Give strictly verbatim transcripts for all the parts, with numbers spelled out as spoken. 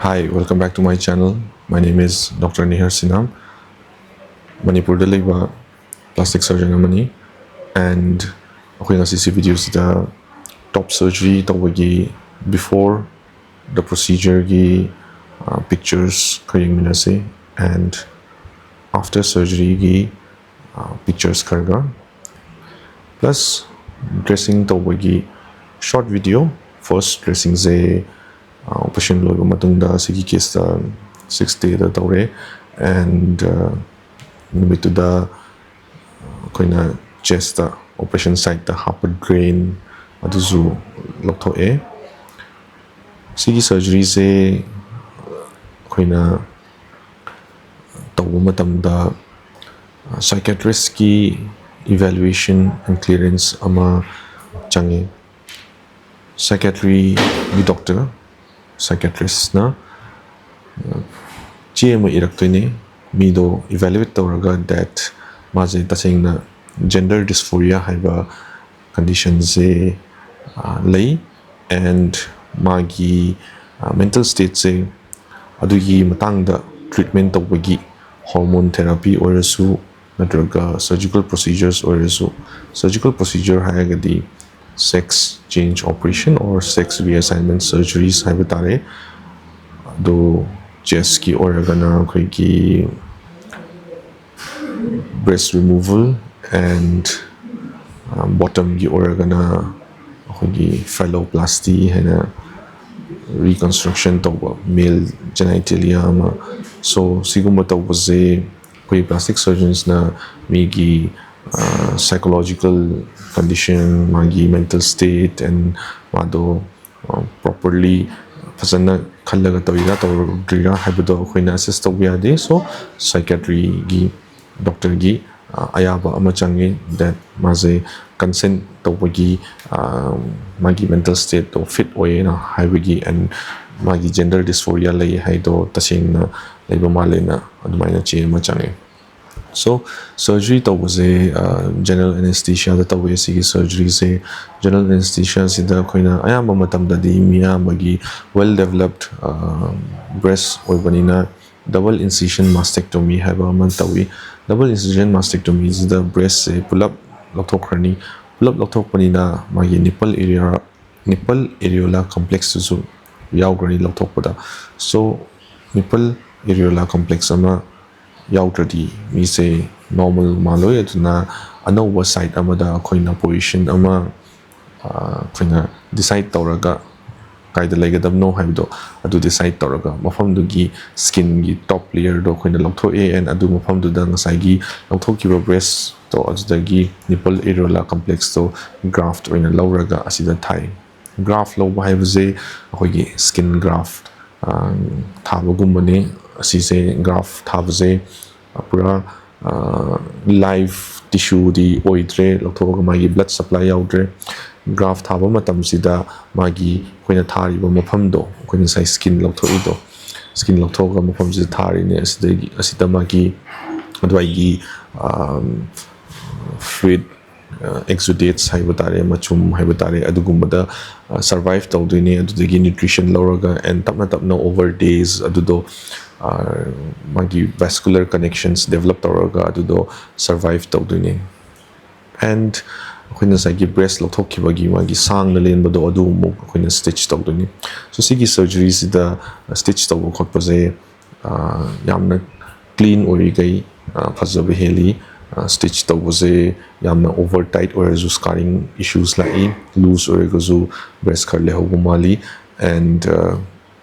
Hi, welcome back to my channel. My name is Doctor Nihar Sinha. ꯃꯅꯤꯄꯨꯔꯗ ꯂꯩꯕ plastic surgeon ꯑꯃꯅꯤ, and ꯑꯩꯈꯣꯏ ꯉꯁꯤꯁꯤ video ꯁꯤꯗ top surgery ꯇꯧꯕꯒꯤ before the procedure ꯒꯤ pictures ꯈꯔ ꯌꯦꯡꯃꯤꯟꯅꯁꯤ, and after surgery ꯒꯤ pictures ꯈꯔꯒ, plus dressing ꯇꯧꯕꯒꯤ short video. First dressing ꯁꯦ operation ꯂꯣꯏꯕ ꯃꯇꯨꯡꯗ ꯁꯤꯒꯤ case ꯇ six day ꯗ ꯇꯧꯔꯦ, and ꯅꯨꯃꯤꯠꯇꯨꯗ ꯑꯩꯈꯣꯏꯅ chest ꯇ operation site ꯇ ꯍꯥꯞꯄ drain ꯑꯗꯨꯁꯨ ꯂꯧꯊꯣꯛꯑꯦ꯫ ꯁꯤꯒꯤ surgery ꯁꯦ ꯑꯩꯈꯣꯏꯅ ꯇꯧꯕ ꯃꯇꯝꯗ psychiatrist ꯀꯤ evaluation and clearance ꯑꯃ ꯆꯪꯉꯤ꯫ Psychiatry ꯒꯤ doctor, psychiatrist ꯅ ꯆꯦ ꯑꯃ ꯏꯔꯛꯇꯣꯏꯅꯦ, ꯃꯤꯗꯣ evaluate ꯇꯧꯔꯒ that ꯃꯥꯁꯦ ꯇꯁꯦꯡꯅ gender dysphoria ꯍꯥꯏꯕ condition ꯁꯦ ꯂꯩ, and ꯃꯥꯒꯤ mental state ꯁꯦ ꯑꯗꯨꯒꯤ ꯃꯇꯥꯡꯗ treatment ꯇꯧꯕꯒꯤ hormone therapy ꯑꯣꯏꯔꯁꯨ ꯅꯠꯇ꯭ꯔꯒ surgical procedures ꯑꯣꯏꯔꯁꯨ, surgical procedure ꯍꯥꯏꯔꯒꯗꯤ sex change operation or sex reassignment surgeries ꯍꯥꯏꯕ ꯇꯥꯔꯦ꯫ ꯑꯗꯣ chest ꯀꯤ ꯑꯣꯏꯔꯒꯅ ꯑꯩꯈꯣꯏꯒꯤ breast removal and bottom ꯒꯤ ꯑꯣꯏꯔꯒꯅ ꯑꯩꯈꯣꯏꯒꯤ phalloplasty ꯍꯥꯏꯅ reconstruction ꯇꯧꯕ male genitalia ꯑꯃ꯫ So ꯁꯤꯒꯨꯝꯕ ꯇꯧꯕꯁꯦ ꯑꯩꯈꯣꯏ plastic surgeons ꯅ ꯃꯤꯒꯤ psychological condition, ꯃꯥꯒꯤ mental state, and ꯃꯥꯗꯣ properly ꯐꯖꯅ ꯈꯜꯂꯒ ꯇꯧꯔꯤꯔꯥ ꯇꯧꯗ꯭ꯔꯤꯔꯥ ꯍꯥꯏꯕꯗꯣ ꯑꯩꯈꯣꯏꯅ assess ꯇꯧꯕ ꯌꯥꯗꯦ꯫ So psychiatry ꯒꯤ doctor ꯒꯤ ꯑꯌꯥꯕ ꯑꯃ ꯆꯪꯉꯤ that ꯃꯥꯁꯦ consent ꯇꯧꯕꯒꯤ ꯃꯥꯒꯤ mental state ꯇꯣ fit ꯑꯣꯏꯌꯦꯅ ꯍꯥꯏꯕꯒꯤ and ꯃꯥꯒꯤ gender dysphoria ꯂꯩ ꯍꯥꯏꯗꯣ ꯇꯁꯦꯡꯅ ꯂꯩꯕ ꯃꯥꯜꯂꯦꯅ ꯑꯗꯨꯃꯥꯏꯅ ꯆꯦ ꯑꯃ ꯆꯪꯉꯤ꯫ So, surgery ꯇꯧꯕꯁꯦ ꯖꯦꯅꯔꯦꯜ ꯑꯦꯅꯦꯁꯊꯤꯁꯤꯌꯥꯗ ꯇꯧꯋꯦ꯫ ꯁꯤꯒꯤ ꯁꯔꯖꯔꯤꯁꯦ ꯖꯦꯅꯔꯦꯜ ꯑꯦꯅꯦꯁꯊꯤꯁꯤꯌꯥꯁꯤꯗ ꯑꯩꯈꯣꯏꯅ ꯑꯌꯥꯝꯕ ꯃꯇꯝꯗꯗꯤ ꯃꯤꯌꯥꯝꯕꯒꯤ ꯋꯦꯜ ꯗꯦꯕꯂꯞ ꯕ꯭ꯔꯦꯁ ꯑꯣꯏꯕꯅꯤꯅ ꯗꯕꯜ ꯏꯟꯁꯤꯖꯟ ꯃꯥꯁꯇꯦꯛꯇꯣꯃꯤ ꯍꯥꯏꯕ ꯑꯃ ꯇꯧꯏ꯫ ꯗꯕꯜ ꯏꯟꯁꯤꯖꯟ ꯃꯥꯁꯇꯦꯛꯇꯣꯃꯤꯁꯤꯗ ꯕ꯭ꯔꯦꯁꯁꯦ ꯄꯨꯂꯞ ꯂꯧꯊꯣꯛꯈ꯭ꯔꯅꯤ꯫ ꯄꯨꯂꯞ ꯂꯧꯊꯣꯛꯄꯅꯤꯅ ꯃꯥꯒꯤ ꯅꯤꯄꯜ ꯑꯦꯔꯤꯌꯥ, ꯅꯤꯄꯜ ꯑꯦꯔꯤꯌꯣꯂꯥ ꯀꯝꯄ꯭ꯂꯦꯛꯁꯇꯨꯁꯨ ꯌꯥꯎꯈ꯭ꯔꯅꯤ ꯂꯧꯊꯣꯛꯄꯗ꯫ ꯁꯣ, ꯅꯤꯄꯜ ꯑꯦꯔꯤꯌꯣꯂꯥ ꯀꯝꯄ꯭ꯂꯦꯛꯁ ꯑꯃ ꯌꯥꯎꯗ꯭ꯔꯗꯤ ꯃꯤꯁꯦ ꯅꯣꯔꯃꯦꯜ ꯃꯥꯜꯂꯣꯏ꯫ ꯑꯗꯨꯅ ꯑꯅꯧꯕ ꯁꯥꯏꯠ ꯑꯃꯗ ꯑꯩꯈꯣꯏꯅ ꯄꯣꯖꯤꯁꯟ ꯑꯃ ꯑꯩꯈꯣꯏꯅ ꯗꯤꯁꯥꯏꯠ ꯇꯧꯔꯒ ꯀꯥꯏꯗ ꯂꯩꯒꯗꯕꯅꯣ ꯍꯥꯏꯕꯗꯣ ꯑꯗꯨ ꯗꯤꯁꯥꯏꯠ ꯇꯧꯔꯒ ꯃꯐꯝꯗꯨꯒꯤ ꯁ꯭ꯀꯤꯟꯒꯤ ꯇꯣꯞ ꯂꯦꯌꯔꯗꯣ ꯑꯩꯈꯣꯏꯅ ꯂꯧꯊꯣꯛꯑꯦ꯫ ꯑꯦꯟ ꯑꯗꯨ ꯃꯐꯝꯗꯨꯗ ꯉꯁꯥꯏꯒꯤ ꯂꯧꯊꯣꯛꯈꯤꯕ ꯕ꯭ꯔꯦꯁꯇꯣ ꯑꯗꯨꯗꯒꯤ ꯅꯤꯄꯜ ꯑꯦꯔꯤꯌꯣꯂꯥ ꯀꯝꯄ꯭ꯂꯦꯛꯁꯇꯣ ꯒ꯭ꯔꯥꯐ ꯑꯣꯏꯅ ꯂꯧꯔꯒ ꯑꯁꯤꯗ ꯊꯥꯏ꯫ ꯒ꯭ꯔꯥꯐ ꯂꯧꯕ ꯍꯥꯏꯕꯁꯦ ꯑꯩꯈꯣꯏꯒꯤ ꯁ꯭ꯀꯤꯟ ꯒ꯭ꯔꯥꯐ ꯊꯥꯕꯒꯨꯝꯕꯅꯤ꯫ ꯑꯁꯤꯁꯦ ꯒ꯭ꯔꯥꯐ ꯊꯥꯕꯁꯦ ꯄꯨꯔꯥ ꯂꯥꯏꯐ ꯇꯤꯁꯨꯗꯤ ꯑꯣꯏꯗ꯭ꯔꯦ, ꯂꯧꯊꯣꯛꯑꯒ ꯃꯥꯒꯤ ꯕ꯭ꯂꯠ ꯁꯄ꯭ꯂꯥꯏ ꯌꯥꯎꯗ꯭ꯔꯦ꯫ ꯒ꯭ꯔꯥꯐ ꯊꯥꯕ ꯃꯇꯝꯁꯤꯗ ꯃꯥꯒꯤ ꯑꯩꯈꯣꯏꯅ ꯊꯥꯔꯤꯕ ꯃꯐꯝꯗꯣ, ꯑꯩꯈꯣꯏꯅ ꯉꯁꯥꯏ ꯁ꯭ꯀꯤꯟ ꯂꯧꯊꯣꯛꯏꯗꯣ, ꯁ꯭ꯀꯤꯟ ꯂꯧꯊꯣꯛꯑꯒ ꯃꯐꯝꯁꯤꯗ ꯊꯥꯔꯤꯅꯦ꯫ ꯑꯁꯤꯗꯒꯤ, ꯑꯁꯤꯗ ꯃꯥꯒꯤ ꯑꯗꯨꯋꯥꯏꯒꯤ ꯐ꯭ꯂꯨꯏꯗ, ꯑꯦꯛꯖꯨꯗꯦꯠꯁ ꯍꯥꯏꯕ ꯇꯥꯔꯦ, ꯃꯆꯨꯝ ꯍꯥꯏꯕ ꯇꯥꯔꯦ, ꯑꯗꯨꯒꯨꯝꯕꯗ ꯁꯔꯚꯥꯏꯚ ꯇꯧꯗꯣꯏꯅꯦ꯫ ꯑꯗꯨꯗꯒꯤ ꯅ꯭ꯌꯨꯇ꯭ꯔꯤꯁꯟ ꯂꯧꯔꯒ ꯑꯦꯟ ꯇꯞꯅ ꯇꯞꯅ ꯑꯣꯚꯔ ꯗꯦꯖ ꯑꯗꯨꯗꯣ ꯃꯥꯒꯤ ꯚꯦꯁꯀꯨꯂꯔ ꯀꯅꯦꯛꯁꯟꯁ ꯗꯦꯕꯂꯞ ꯇꯧꯔꯒ ꯑꯗꯨꯗꯣ ꯁꯔꯚꯥꯏꯚ ꯇꯧꯗꯣꯏꯅꯦ꯫ ꯑꯦꯟ ꯑꯩꯈꯣꯏꯅ ꯉꯁꯥꯏꯒꯤ ꯕ꯭ꯔꯦꯁ ꯂꯧꯊꯣꯛꯈꯤꯕꯒꯤ ꯃꯥꯒꯤ ꯁꯥꯡꯅ ꯂꯦꯟꯕꯗꯣ ꯑꯗꯨ ꯑꯃꯨꯛ ꯑꯩꯈꯣꯏꯅ ꯁ꯭ꯇꯤꯆ ꯇꯧꯗꯣꯏꯅꯤ꯫ ꯁꯣ, ꯁꯤꯒꯤ ꯁꯔꯖꯔꯤꯁꯤꯗ ꯁ꯭ꯇꯤꯆ ꯇꯧꯕ ꯈꯣꯠꯄꯁꯦ ꯌꯥꯝꯅ ꯀ꯭ꯂꯤꯟ ꯑꯣꯏꯔꯤꯈꯩ ꯐꯖꯕ ꯍꯦꯜꯂꯤ꯫ ꯁ꯭ꯇꯤꯆ ꯇꯧꯕꯁꯦ ꯌꯥꯝꯅ ꯑꯣꯚꯔ ꯇꯥꯏꯠ ꯑꯣꯏꯔꯁꯨ ꯁ꯭ꯀꯥꯔꯤꯡ ꯏꯁꯨꯁ ꯂꯥꯛꯏ, ꯂꯨꯖ ꯑꯣꯏꯔꯒꯁꯨ ꯕ꯭ꯔꯦꯁ ꯈꯔ ꯂꯩꯍꯧꯕ ꯃꯥꯜꯂꯤ꯫ ꯑꯦꯟ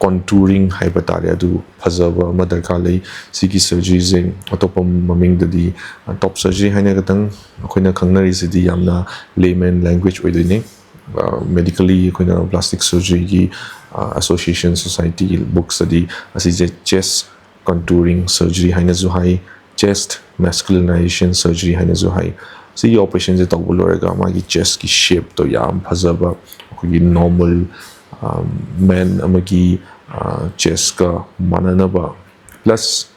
ꯀꯣꯟꯇꯨꯔꯤꯡ ꯍꯥꯏꯕ ꯇꯥꯔꯦ, ꯑꯗꯨ ꯐꯖꯕ ꯑꯃ ꯗꯔꯀꯥꯔ ꯂꯩ꯫ ꯁꯤꯒꯤ ꯁꯔꯖꯔꯤꯁꯦ ꯑꯇꯣꯞꯄ ꯃꯃꯤꯡꯗꯗꯤ ꯇꯣꯞ ꯁꯔꯖꯔꯤ ꯍꯥꯏꯅ ꯈꯛꯇꯪ ꯑꯩꯈꯣꯏꯅ ꯈꯪꯅꯔꯤꯁꯤꯗꯤ ꯌꯥꯝꯅ ꯂꯦꯃꯦꯟ ꯂꯦꯡꯒ꯭ꯋꯦꯖ ꯑꯣꯏꯗꯣꯏꯅꯤ꯫ ꯃꯦꯗꯤꯀꯦꯜꯂꯤ ꯑꯩꯈꯣꯏꯅ ꯄ꯭ꯂꯥꯁꯇꯤꯛ ꯁꯔꯖꯔꯤꯒꯤ ꯑꯁꯣꯁꯤꯌꯦꯁꯟ ꯁꯣꯁꯥꯏꯇꯤꯒꯤ ꯕꯨꯛꯁꯇꯗꯤ ꯑꯁꯤꯁꯦ ꯆꯦꯁ ꯀꯟꯇꯨꯔꯤꯡ ꯁꯔꯖꯔꯤ ꯍꯥꯏꯅꯁꯨ ꯍꯥꯏ, ꯆꯦꯁ ꯃꯦꯁꯀꯨꯂꯤꯅꯥꯏꯖꯦꯁꯟ ꯁꯔꯖꯔꯤ ꯍꯥꯏꯅꯁꯨ ꯍꯥꯏ꯫ ꯁꯤꯒꯤ ꯑꯣꯄꯔꯦꯁꯟꯁꯦ ꯇꯧꯕ ꯂꯣꯏꯔꯒ ꯃꯥꯒꯤ ꯆꯦꯁꯀꯤ ꯁꯦꯞꯇꯣ ꯌꯥꯝ ꯐꯖꯕ, ꯑꯩꯈꯣꯏꯒꯤ ꯅꯣꯔꯃꯦꯜ ꯃꯦꯟ ꯑꯃꯒꯤ ꯆꯦꯁꯀ ꯃꯥꯟꯅꯅꯕ, ꯄ꯭ꯂꯁ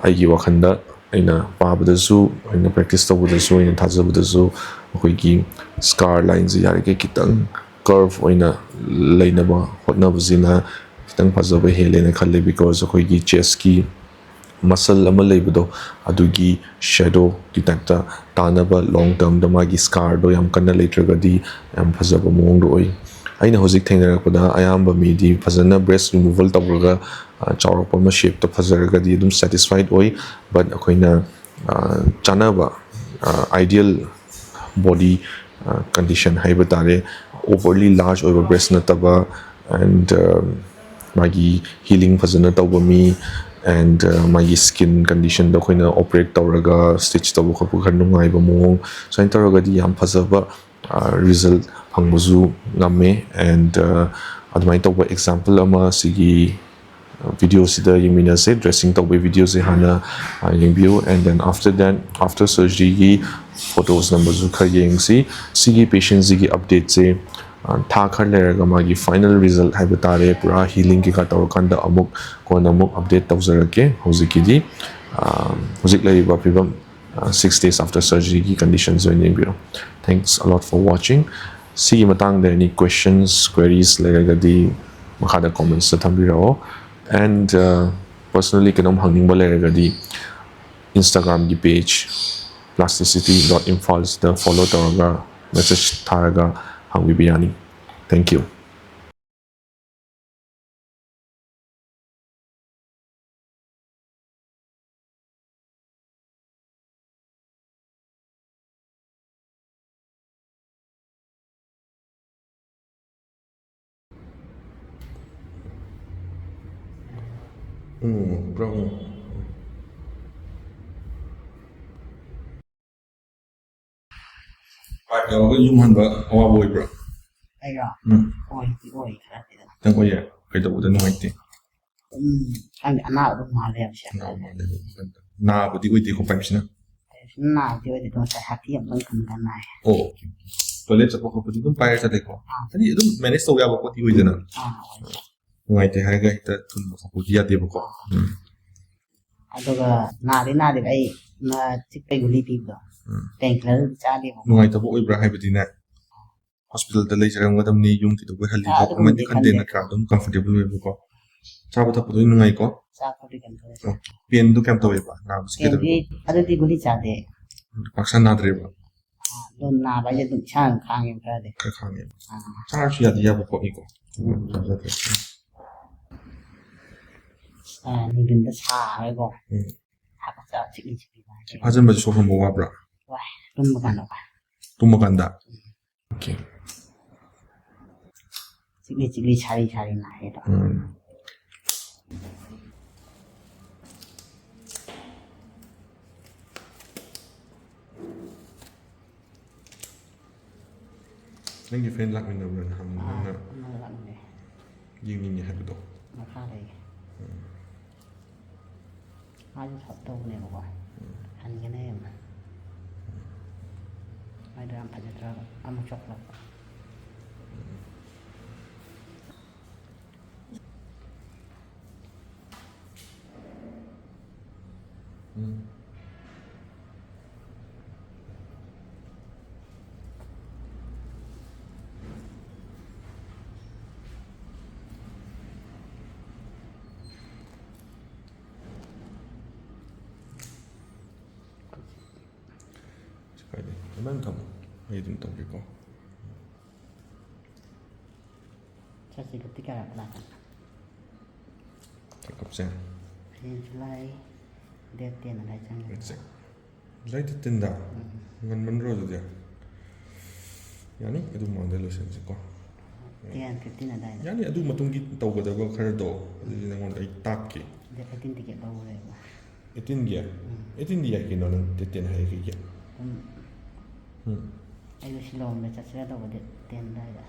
ꯑꯩꯒꯤ ꯋꯥꯈꯜꯗ ꯑꯩꯅ ꯄꯥꯕꯗꯁꯨ, ꯑꯩꯅ ꯄ꯭ꯔꯦꯛꯇꯤꯁ ꯇꯧꯕꯗꯁꯨ, ꯑꯩꯅ ꯊꯥꯖꯕꯗꯁꯨ ꯑꯩꯈꯣꯏꯒꯤ ꯁ꯭ꯀꯥꯔ ꯂꯥꯏꯟꯁꯦ ꯌꯥꯔꯤꯈꯩ ꯈꯤꯇꯪ ꯀꯔꯚ ꯑꯣꯏꯅ ꯂꯩꯅꯕ ꯍꯣꯠꯅꯕꯁꯤꯅ ꯈꯤꯇꯪ ꯐꯖꯕ ꯍꯦꯜꯂꯦꯅ ꯈꯜꯂꯦ꯫ ꯕꯤꯀꯣꯁ ꯑꯩꯈꯣꯏꯒꯤ ꯆꯦꯁꯀꯤ ꯃꯁꯜ ꯑꯃ ꯂꯩꯕꯗꯣ, ꯑꯗꯨꯒꯤ ꯁꯦꯗꯣꯒꯤ ꯇꯥꯏꯞꯇ ꯇꯥꯅꯕ ꯂꯣꯡ ꯇꯔꯝꯗ ꯃꯥꯒꯤ ꯁ꯭ꯀꯥꯔꯗꯣ ꯌꯥꯝ ꯀꯟꯅ ꯂꯩꯇ꯭ꯔꯒꯗꯤ ꯌꯥꯝ ꯐꯖꯕ ꯃꯑꯣꯡꯗ ꯑꯣꯏ꯫ ꯑꯩꯅ ꯍꯧꯖꯤꯛ ꯊꯦꯡꯅꯔꯛꯄꯗ ꯑꯌꯥꯝꯕ ꯃꯤꯗꯤ ꯐꯖꯅ ꯕ꯭ꯔꯦꯁ ꯔꯤꯃꯨꯚꯜ ꯇꯧꯔꯒ, ꯑ, ꯆꯥꯎꯔꯛꯄ ꯑꯃ ꯁꯦꯞꯇ ꯐꯖꯔꯒꯗꯤ ꯑꯗꯨꯝ ꯁꯦꯇꯤꯁꯐꯥꯏꯠ ꯑꯣꯏ꯫ ꯕꯠ ꯑꯩꯈꯣꯏꯅ, ꯑ, ꯆꯥꯅꯕ, ꯑ, ꯑꯥꯏꯗꯤꯌꯦꯜ ꯕꯣꯗꯤ, ꯑ, ꯀꯟꯗꯤꯁꯟ ꯍꯥꯏꯕ ꯇꯥꯔꯦ, ꯑꯣꯚꯔꯂꯤ ꯂꯥꯔꯖ ꯑꯣꯏꯕ ꯕ꯭ꯔꯦꯁ ꯅꯠꯇꯕ, ꯑꯦꯟ, ꯑ, ꯃꯥꯒꯤ ꯍꯤꯂꯤꯡ ꯐꯖꯅ ꯇꯧꯕ ꯃꯤ, ꯑꯦꯟ, ꯑ, ꯃꯥꯒꯤ ꯁ꯭ꯀꯤꯟ ꯀꯟꯗꯤꯁꯟꯗ ꯑꯩꯈꯣꯏꯅ ꯑꯣꯄꯔꯦꯠ ꯇꯧꯔꯒ ꯁ꯭ꯇꯤꯆ ꯇꯧꯕ ꯈꯣꯠꯄ ꯈꯔ ꯅꯨꯡꯉꯥꯏꯕ ꯃꯑꯣꯡ, ꯁꯨꯃꯥꯏꯅ ꯇꯧꯔꯒꯗꯤ ꯌꯥꯝ ꯐꯖꯕ, ꯑ, ꯔꯤꯖꯜ ꯐꯪꯕꯁꯨ ꯉꯝꯃꯦ꯫ ꯑꯦꯟ, ꯑ, ꯑꯗꯨꯃꯥꯏꯅ ꯇꯧꯕ ꯑꯦꯛꯖꯥꯝꯄꯜ ꯑꯃ ꯁꯤꯒꯤ ꯚꯤꯗꯤꯑꯣꯁꯤꯗ ꯌꯦꯡꯃꯤꯟꯅꯁꯦ꯫ ꯗ꯭ꯔꯦꯁꯤꯡ ꯇꯧꯕꯒꯤ ꯚꯤꯗꯤꯑꯣꯁꯦ ꯍꯥꯟꯅ, ꯑ, ꯌꯦꯡꯕꯤꯌꯨ꯫ And then after that, after surgeryꯒꯤ photos numberꯁꯨ ꯈꯔ ꯌꯦꯡꯁꯤ꯫ ꯁꯤꯒꯤ ꯄꯦꯁꯦꯟꯁꯤꯒꯤ ꯑꯞꯗꯦꯠꯁꯦ, ꯑ, ꯊꯥ ꯈꯔ ꯂꯩꯔꯒ ꯃꯥꯒꯤ ꯐꯥꯏꯅꯦꯜ ꯔꯤꯖꯜ ꯍꯥꯏꯕ ꯇꯥꯔꯦ, ꯄꯨꯔꯥ ꯍꯤꯂꯤꯡ ꯀꯩꯀꯥ ꯇꯧꯔꯀꯥꯟꯗ ꯑꯃꯨꯛ ꯀꯣꯟꯅ ꯑꯃꯨꯛ ꯑꯞꯗꯦꯠ ꯇꯧꯖꯔꯛꯀꯦ꯫ ꯍꯧꯖꯤꯛꯀꯤꯗꯤ, ꯑ, ꯍꯧꯖꯤꯛ ꯂꯩꯔꯤꯕ ꯐꯤꯕꯝ, ꯑ, six days after surgeryꯒꯤ conditionꯁꯦ ꯑꯣꯏꯅ ꯌꯦꯡꯕꯤꯔꯣ꯫ Thanks a lot for watching. ꯁꯤꯒꯤ ꯃꯇꯥꯡꯗ any questions, queries ꯂꯩꯔꯒꯗꯤ ꯃꯈꯥꯗ commentsꯇ ꯊꯝꯕꯤꯔꯛꯑꯣ꯫ And, uh, personally ꯀꯩꯅꯣꯝ ꯍꯪꯅꯤꯡꯕ ꯂꯩꯔꯒꯗꯤ Instagramꯒꯤ page plasticity dot imphal ꯁꯤꯗ follow ꯇꯧꯔꯒ message ꯊꯥꯔꯒ ꯍꯪꯕꯤꯕ ꯌꯥꯅꯤ꯫ Thank you. ꯎꯝ, ꯄꯨꯔꯥ ꯎꯝ꯫ ꯄꯥꯏꯞ ꯌꯥꯎꯔꯒ ꯌꯨꯝ ꯍꯟꯕ ꯑꯋꯥꯕ ꯑꯣꯏꯕ꯭ꯔꯥ? ꯑꯩꯔꯣ? ꯎꯝ꯫ ꯑꯣꯏꯗꯤ ꯑꯣꯏ ꯈꯔꯗꯤ ꯑꯗꯨꯝ꯫ ꯈꯤꯇꯪ ꯑꯣꯏꯌꯦ? ꯀꯩꯗꯧꯕꯗ ꯅꯨꯡꯉꯥꯏꯇꯦ? ꯑꯗꯨꯝ ꯈꯪꯗꯦ, ꯑꯅꯥꯕ ꯑꯗꯨꯝ ꯃꯥꯜꯂꯦ ꯍꯥꯏꯕꯁꯦ꯫ ꯑꯅꯥꯕ ꯃꯥꯜꯂꯦ꯫ ꯅꯥꯕꯗꯤ ꯑꯣꯏꯗꯦꯀꯣ ꯄꯥꯏꯞꯁꯤꯅ? ꯅꯥꯕꯗꯤ ꯑꯣꯏꯗꯦ, ꯑꯗꯣ ꯉꯁꯥꯏ ꯍꯥꯛꯊꯤ ꯑꯃꯨꯛꯇꯪ ꯈꯟꯕꯗ ꯅꯥꯏ꯫ ꯑꯣ, ꯑꯣꯀꯦ, ꯑꯣꯀꯦ꯫ ꯇꯣꯏꯂꯦꯠ ꯆꯠꯄ ꯈꯣꯠꯄꯗꯤ ꯑꯗꯨꯝ ꯄꯥꯏꯔ ꯆꯠꯂꯦꯀꯣ? ꯑꯥ꯫ ꯍꯥꯏꯗꯤ ꯑꯗꯨꯝ ꯃꯦꯅꯦꯖ ꯇꯧꯕ ꯌꯥꯕ ꯄꯣꯠꯇꯤ ꯑꯣꯏꯗꯅ? ꯑꯥ, ꯑꯣꯏ꯫ ꯅꯨꯡꯉꯥꯏꯇꯦ ꯍꯥꯏꯔꯒ ꯍꯦꯛꯇ ꯊꯨꯟꯕ ꯈꯣꯠꯄꯗꯤ ꯌꯥꯗꯦꯕꯀꯣ? ꯎꯝ꯫ ꯑꯗꯨꯒ ꯅꯥꯗꯤ ꯅꯥꯗꯦꯕ, ꯑꯩ ꯃ-, ꯆꯤꯛꯄꯩ ꯒꯨꯂꯤ ꯄꯤꯕꯗꯣ, ꯎꯝ꯫ Pen killer ꯆꯥꯗꯦꯕꯀꯣ꯫ ꯅꯨꯡꯉꯥꯏꯇꯕ ꯑꯣꯏꯕ꯭ꯔꯥ? ꯍꯥꯏꯕꯗꯤꯅꯦ, ꯍꯣꯁꯄꯤꯇꯥꯜꯗ ꯂꯩꯖꯔꯝꯒꯗꯕꯅꯤ, ꯌꯨꯝ ꯀꯩꯗꯧꯕꯩ ꯍꯜꯂꯤꯅꯣ, ꯑꯥ, ꯑꯗꯨꯒꯨꯝꯕꯗꯤ ꯀꯃꯥꯏꯅ ꯈꯟꯗꯦ, ꯈꯟꯗꯦ꯫ ꯅꯠꯇ꯭ꯔꯥ? ꯑꯗꯨꯝ ꯀꯝꯐꯣꯔꯇꯦꯕꯜ ꯑꯣꯏꯕꯀꯣ꯫ ꯆꯥꯕ ꯊꯛꯄꯗꯣ ꯅꯨꯡꯉꯥꯏꯀꯣ꯫ ꯆꯥꯕ ꯊꯛꯄꯗꯤ ꯀꯩꯝ ꯇꯧꯗꯦ꯫ ꯑꯣ, ꯄꯦꯟꯗꯨ ꯀꯌꯥꯝ ꯇꯧꯋꯦꯕ? ꯅꯥꯕꯁꯤ ꯄꯦꯟꯗꯤ ꯀꯩꯗꯧꯋꯦꯕ? ꯑꯗꯨꯗꯤ ꯒꯨꯂꯤ ꯆꯥꯗꯦ꯫ ꯄꯥꯛꯁꯟ ꯅꯥꯗ꯭ꯔꯦꯕ? ꯑꯗꯣ ꯅꯥꯕ ꯍꯥꯏꯁꯦ ꯑꯗꯨꯝ ꯏꯁꯥꯅ ꯑꯗꯨꯝ ꯈꯥꯡꯉꯦꯕ ꯈꯔꯗꯤ꯫ ꯈꯔ ꯈꯥꯡꯉꯦꯕ꯫ ꯑꯥ꯫ ꯆꯥꯔꯁꯨ ꯌꯥꯗꯤ ꯌꯥꯕ ꯄꯣꯠꯅꯤꯀꯣ꯫ ꯆꯥꯖꯗ꯭ꯔꯦ꯫ ꯑꯥ, ꯅꯨꯡꯊꯤꯟꯗ ꯁꯥꯔꯒꯀꯣ꯫ ꯎꯝ꯫ ꯍꯥꯀꯠꯆ ꯆꯤꯛꯂꯤ ꯆꯤꯛꯂꯤ ꯅꯥꯏ꯫ ꯁꯤ ꯐꯥꯖꯤꯟꯕꯁꯦ ꯁꯣꯔ ꯍꯣꯟꯕ ꯋꯥꯕ꯭ꯔꯥ? ꯋꯥꯏ, ꯇꯨꯝꯕ ꯀꯥꯟꯗ ꯋꯥꯏ꯫ ꯇꯨꯝꯕ ꯀꯥꯟꯗ? ꯑꯣꯀꯦ꯫ ꯆꯤꯛꯂꯤ ꯆꯤꯛꯂꯤ ꯁꯥꯔꯤ ꯁꯥꯔꯤ ꯅꯥꯏꯌꯦꯕ꯫ ꯎꯝ꯫ ꯅꯪꯒꯤ ꯐ꯭ꯔꯦꯟ ꯂꯥꯛꯃꯤꯟꯅꯕ꯭ꯔꯥ ꯅꯍꯥꯟ ꯑꯥ, ꯅꯪꯅ ꯑꯃ ꯂꯥꯛꯃꯤꯟꯅꯩ꯫ ꯌꯦꯡꯅꯤꯡꯉꯦ ꯍꯥꯏꯕꯗꯣ? ꯃꯈꯥꯗꯒꯤ꯫ ꯎꯝ꯫ ꯃꯥꯁꯨ ꯁꯞ ꯇꯧꯕꯅꯦꯕꯀꯣ꯫ ꯍꯟꯒꯅꯤ ꯍꯥꯏꯕ꯫ ꯃꯥꯏꯗꯣ ꯌꯥꯝ ꯐꯖꯗ꯭ꯔꯕ꯫ ꯑꯃꯨꯛ ꯆꯣꯛꯂꯛꯄ꯫ ꯎꯝ꯫ ꯀꯩꯁꯨ ꯀꯥꯏꯗꯦ꯫ ꯑꯗꯨꯃꯥꯏꯅ ꯊꯝꯃꯣ꯫ ꯑꯩ ꯑꯗꯨꯝ ꯇꯧꯒꯦꯀꯣ꯫ ꯆꯠꯁꯤ ꯒꯨꯠꯇꯤ ꯀꯌꯥ ꯂꯥꯛꯀꯅꯤ? ꯆꯦꯛꯀꯞꯁꯦ꯫ ꯍꯌꯦꯡ ꯖꯨꯂꯥꯏ ꯗꯦꯠ ꯇꯦꯟ ꯑꯗꯥꯏ ꯆꯪꯒꯅꯤ꯫ ꯆꯦꯛ-, ꯖꯨꯂꯥꯏ ꯗꯦꯠ ꯇꯦꯟꯗ? ꯎꯝ꯫ ꯉꯟꯃꯟꯗ꯭ꯔꯣ ꯑꯗꯨꯗꯤ? ꯌꯥꯅꯤ, ꯑꯗꯨ ꯃꯃꯥꯡꯗ ꯂꯣꯏꯁꯤꯟꯁꯤꯀꯣ꯫ ꯇꯦꯟ ꯐꯤꯐꯇꯤꯟ ꯑꯗꯥꯏꯗ꯫ ꯌꯥꯅꯤ, ꯑꯗꯨ ꯃꯇꯨꯡꯒꯤ ꯇꯧꯒꯗꯕ ꯈꯔꯗꯣ ꯑꯗꯨꯗꯤ ꯅꯉꯣꯟꯗ ꯑꯩ ꯇꯥꯛꯀꯦ꯫ ꯗꯦꯠ ꯑꯩꯠꯇꯤꯟ ꯇꯤꯀꯦꯠ ꯂꯧꯈ꯭ꯔꯦꯕ꯫ ꯑꯩꯠꯇꯤꯟꯒꯤ? ꯎꯝ꯫ ꯑꯩꯠꯇꯤꯟꯗꯤ ꯌꯥꯏ ꯀꯩꯅꯣ, ꯅꯪ ꯗꯦꯠ ꯇꯦꯟ ꯍꯥꯏꯔꯛꯏꯒꯦ꯫ ꯎꯝ꯫ ꯎꯝ꯫ ꯑꯩꯗꯣ ꯁꯤꯂꯣꯡꯗ ꯆꯠꯁꯤꯔ ꯇꯧꯕ ꯗꯦꯠ ꯇꯦꯟ ꯑꯗꯥꯏꯗ꯫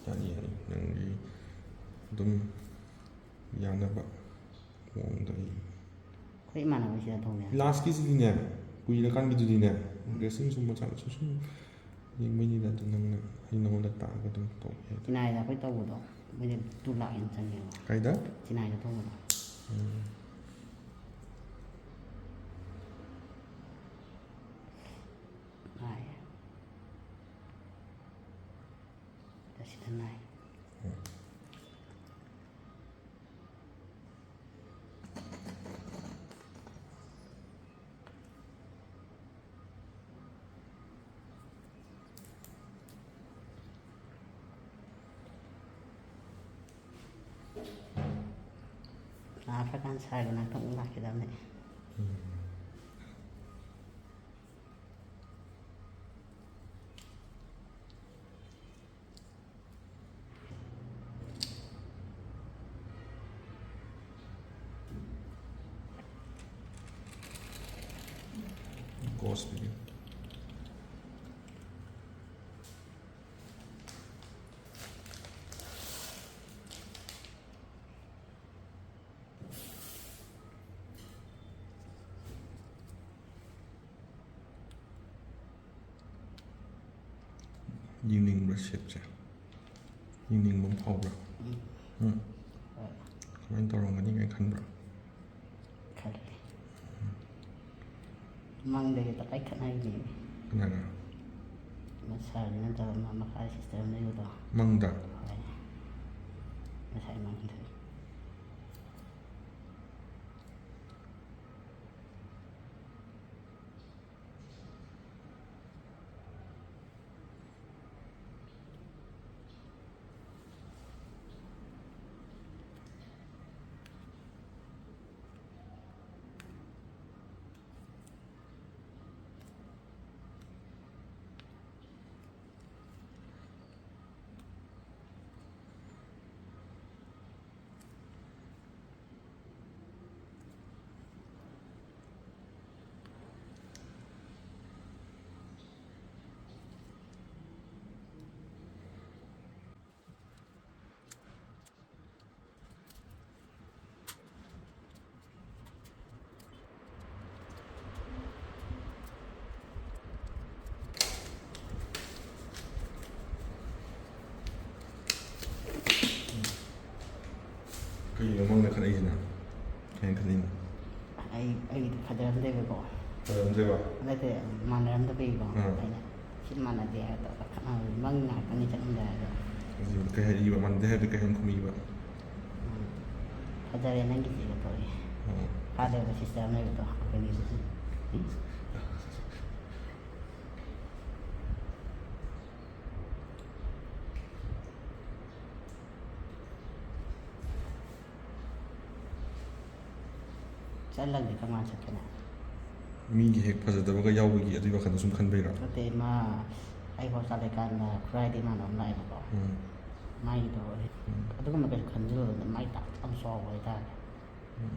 ꯌꯥꯅꯤ, ꯌꯥꯅꯤ, ꯅꯪꯒꯤ ꯑꯗꯨꯝ ꯌꯥꯅꯕ ꯃꯑꯣꯡꯗ ꯑꯩ꯫ ꯑꯩꯈꯣꯏ ꯏꯃꯥꯟꯅꯕꯁꯤꯗ ꯇꯧꯕ ꯌꯥꯅꯤ꯫ ꯂꯥꯁꯀꯤꯁꯤꯗꯤꯅꯦ, ꯀꯨꯏꯔꯀꯥꯟꯒꯤꯗꯨꯗꯤꯅꯦ, ꯗ꯭ꯔꯦꯁꯤꯡ ꯁꯨꯝ ꯃꯆꯥ ꯃꯁꯨ ꯁꯨꯝ ꯌꯦꯡꯕꯩꯅꯤꯗ꯫ ꯑꯗꯨ ꯅꯪꯅ, ꯑꯩ ꯅꯉꯣꯟꯗ ꯇꯥꯛꯑꯒ ꯑꯗꯨꯝ ꯇꯧꯕ ꯌꯥꯏ꯫ ꯆꯤꯅꯥꯏꯗ ꯑꯩꯈꯣꯏ ꯇꯧꯕꯗꯣ ꯃꯣꯏꯗ ꯇꯨ ꯂꯥꯛ ꯍꯦꯟꯅ ꯆꯪꯉꯦꯕ꯫ ꯀꯥꯏꯗ? ꯆꯤꯅꯥꯏꯗ ꯇꯧꯕꯗꯣ꯫ ꯎꯝ꯫ ꯉꯥꯏ꯫ ꯑꯁꯤꯗ ꯉꯥꯏ꯫ ꯎꯝ꯫ ꯂꯥꯛꯇ꯭ꯔꯀꯥꯟ ꯁꯥꯔꯒ ꯉꯥꯛꯇꯪ ꯂꯥꯛꯈꯤꯗꯕꯅꯦ꯫ ꯎꯝ꯫ Ghost video. ꯌꯦꯡꯅꯤꯡꯕ꯭ꯔꯥ ꯁꯦꯞꯁꯦ? ꯌꯦꯡꯅꯤꯡꯕ ꯑꯃ ꯐꯥꯎꯕ꯭ꯔꯥ? ꯎꯝ꯫ ꯎꯝ? ꯍꯣꯏ꯫ ꯀꯃꯥꯏꯅ ꯇꯧꯔꯝꯒꯅꯤ ꯀꯥꯏꯅ ꯈꯟꯕ꯭ꯔꯥ? ꯈꯜꯂꯤ꯫ ꯃꯪꯗꯒꯤ ꯇꯞꯇꯥꯏ ꯈꯠꯅꯈꯤꯕꯅꯤ꯫ ꯀꯅꯥꯒ? ꯃꯁꯥꯒꯤ ꯅꯠꯇꯕ ꯑꯃ ꯃꯈꯥ sister ꯑꯃ ꯂꯩꯕꯗꯣ꯫ ꯃꯪꯗ? ꯍꯣꯏ꯫ ꯉꯁꯥꯏ ꯃꯪꯗ꯫ ꯀꯩꯅꯣ ꯃꯪꯗ ꯈꯠꯅꯩꯁꯤꯅ? ꯍꯥꯏꯅ ꯈꯜꯂꯤꯅꯣ? ꯑꯩ, ꯑꯩꯒꯤꯗꯤ ꯐꯖꯔꯝꯗꯦꯕꯀꯣ꯫ ꯐꯖꯔꯝꯗꯦꯕ? ꯅꯠꯇꯦ, ꯃꯥꯟꯅꯔꯝꯗꯕꯒꯤꯀꯣ꯫ ꯑꯥ꯫ ꯑꯩꯅ ꯁꯤ ꯃꯥꯟꯅꯗꯦ ꯍꯥꯏꯔꯒ ꯇꯧꯔꯒ ꯈꯠꯅꯕ ꯃꯪ ꯉꯥꯏꯍꯥꯛꯇꯪꯗꯤ ꯆꯠꯂꯝꯗꯥꯏ ꯑꯗꯣ꯫ ꯑꯗꯨ ꯀꯩ ꯍꯥꯏꯔꯛꯏꯕ? ꯃꯥꯟꯅꯗꯦ ꯍꯥꯏꯕꯗꯨ ꯀꯩ ꯍꯥꯏꯅ ꯈꯨꯝꯃꯛꯏꯕ? ꯎꯝ꯫ "ꯐꯖꯔꯦ ꯅꯪꯒꯤꯁꯦ" ꯇꯧꯔꯛꯑꯦ꯫ ꯑꯥ꯫ ꯐꯥꯗꯕ ꯁꯤꯁꯇꯔ ꯑꯃ ꯂꯩꯕꯗꯣ, ꯑꯩꯈꯣꯏꯒꯤ꯫ ꯆꯠꯂꯒꯗꯤ ꯀꯔꯝ ꯀꯥꯟꯗ ꯆꯠꯀꯅꯤ? ꯃꯤꯒꯤ ꯍꯦꯛ ꯐꯖꯗꯕꯒ ꯌꯥꯎꯕꯒꯤ ꯑꯗꯨꯒꯤ ꯋꯥꯈꯜꯗ ꯁꯨꯝ ꯈꯟꯕꯩꯔꯣ? ꯅꯠꯇꯦ, ꯃꯥ, ꯑꯩ ꯍꯣꯁꯇꯥꯜ ꯂꯩꯀꯥꯟꯗ ꯈꯨꯔꯥꯏꯗ ꯏꯃꯥꯟꯅꯕ ꯑꯃ ꯂꯥꯛꯑꯦꯕꯀꯣ꯫ ꯎꯝ꯫ ꯃꯥꯒꯤꯗꯣ ꯎꯝ꯫ ꯑꯗꯨꯒꯨꯝꯕ ꯀꯩꯁꯨ ꯈꯟꯖꯤꯜꯂꯨꯅꯨꯗ, ꯃꯥꯏ ꯗꯥꯛꯇꯣ ꯌꯥꯝ ꯆꯥꯎꯕ ꯍꯥꯏꯇꯥꯔꯦ꯫ ꯎꯝ꯫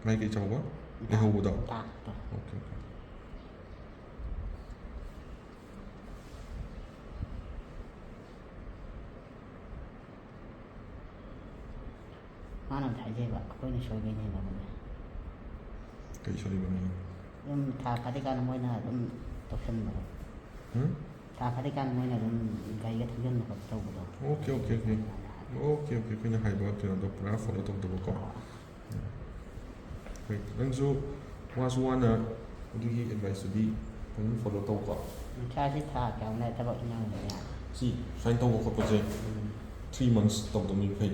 ꯃꯥꯏ ꯀꯩ ꯆꯥꯎꯕ? ꯗꯥꯛ-, ꯂꯩꯍꯧꯕꯗꯣ? ꯗꯥꯛꯇꯣ꯫ Okay, okay. ꯃꯥꯅꯕꯨꯗꯤ ꯍꯥꯏꯖꯩꯕ, "ꯑꯩꯈꯣꯏꯅ ꯁꯣꯏꯕꯩꯅꯦꯅ" ꯑꯗꯨꯅꯦ꯫ ꯀꯩ ꯁꯣꯏꯕꯅꯣ? ꯑꯗꯨꯝ ꯊꯥ ꯐꯥꯗ꯭ꯔꯤꯀꯥꯟꯗ ꯃꯣꯏꯅ ꯑꯗꯨꯝ ꯇꯧꯁꯟꯕꯗꯣ꯫ ꯍꯨꯝ? ꯊꯥ ꯐꯥꯗ꯭ꯔꯤꯀꯥꯟꯗ ꯃꯣꯏꯅ ꯑꯗꯨꯝ ꯒꯥꯔꯤꯒ ꯊꯧꯖꯤꯟꯕ ꯈꯣꯠꯄ ꯇꯧꯕꯗꯣ꯫ Okay, okay, okay. ꯑꯗꯨꯃꯥꯏꯅ ꯍꯥꯏꯕ꯫ ꯑꯣꯀꯦ, ꯑꯣꯀꯦ, ꯑꯩꯈꯣꯏꯅ ꯍꯥꯏꯕ ꯀꯩꯅꯣꯗꯣ ꯄꯨꯔꯥ ꯐꯣꯂꯣ ꯇꯧꯗꯕꯀꯣ꯫ ꯍꯣꯏ, ꯅꯪꯁꯨ ꯋꯥꯁꯨ ꯋꯥꯅ ꯑꯗꯨꯒꯤ ꯑꯦꯗꯚꯥꯏꯁꯇꯨꯗꯤ ꯐꯖꯅ ꯐꯣꯂꯣ ꯇꯧꯀꯣ꯫ ꯁꯥꯔꯁꯤ ꯊꯥ ꯀꯌꯥꯃꯨꯛ ꯂꯩꯔ ꯊꯕꯛ ꯏꯟꯈꯠꯂꯛꯄ ꯌꯥꯅꯤ? ꯁꯤ ꯁꯨꯃꯥꯏꯅ ꯇꯧꯕ ꯈꯣꯠꯄꯁꯦ ꯎꯝ꯫ Three months ꯇꯧꯗꯕꯅꯤ ꯐꯩ꯫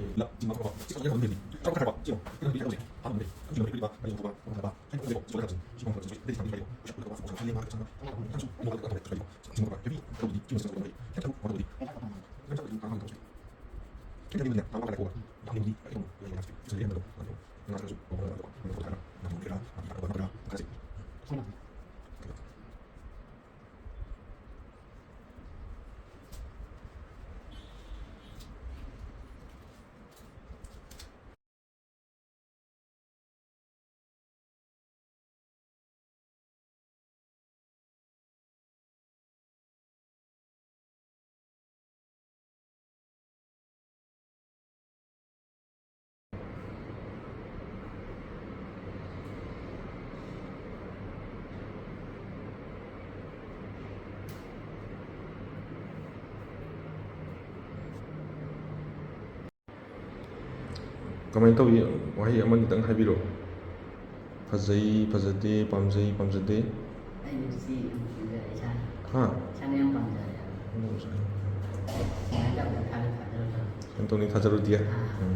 ꯀꯃꯥꯏꯅ ꯇꯧꯏ? ꯋꯥꯍꯩ ꯑꯃꯅꯤꯇꯪ ꯍꯥꯏꯕꯤꯔꯛꯑꯣ꯫ ꯐꯖꯩ, ꯐꯖꯗꯦ, ꯄꯥꯝꯖꯩ, ꯄꯥꯝꯖꯗꯦ꯫ ꯑꯩꯗꯤ ꯁꯤ ꯌꯥꯝ ꯄꯥꯝꯖꯔꯦ ꯏꯁꯥꯅ꯫ ꯍꯥ? ꯏꯁꯥꯅ ꯌꯥꯝ ꯄꯥꯝꯖꯔꯦ꯫ ꯁꯨꯃꯥꯏꯅ ꯇꯧꯗꯅ ꯊꯥꯒꯠ ꯊꯥꯖꯔꯛꯇꯕ꯫ ꯀꯩꯅꯣ ꯇꯧꯅꯤ, ꯊꯥꯖꯔꯨꯗꯤꯌꯦ? ꯎꯝ꯫